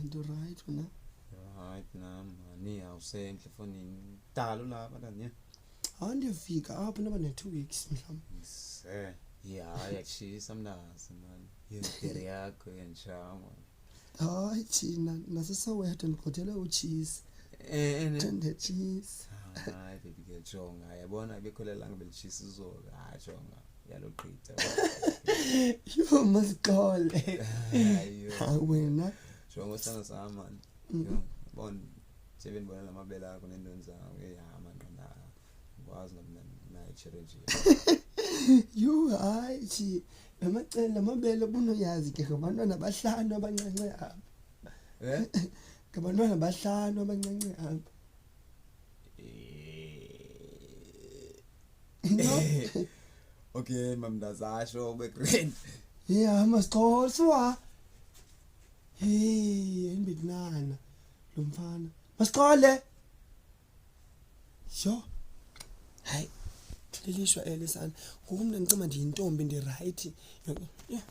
Ndirayithi wena? Right nam mani, awusemhle fonini. Dala ulapha kanye. Hayi, ndiyofika apho noba ne-2 weeks mhlawumbi. Se. Ya, yatshisa mntazi mani. Yedere yakho entsha man. Hayi thina naseSoweto ndigqithelwe utshisa. Eh, eh. Ndetshisa. Hayi baby girl, jonga, yabona bekholelanga belitshisa izolo. Hayi jonga, yalogqitha. Yho, masixole. Hayi. Hayi wena. Jonga usana sam man. Yho, bona nje bendibona la mabele akho neentoni zakho. Eh, ha man, qonda. Ngikwazi noba nayo cherry nje. Yho, hayi thi lamacele lamabele bunoyazi ke ngabantwana abahlanu abancinci apha. Eh? Ngabantwana abahlanu abancinci apha. No. Okay, mamndazasho ube grand. Ya, masixole suwa. Hey, endikunana lo mfana. Masixole. Yho. Hayi. Lilishwa eli sana. Ngoku mna ndicima ndiyintombi ndirayithi. Yeah.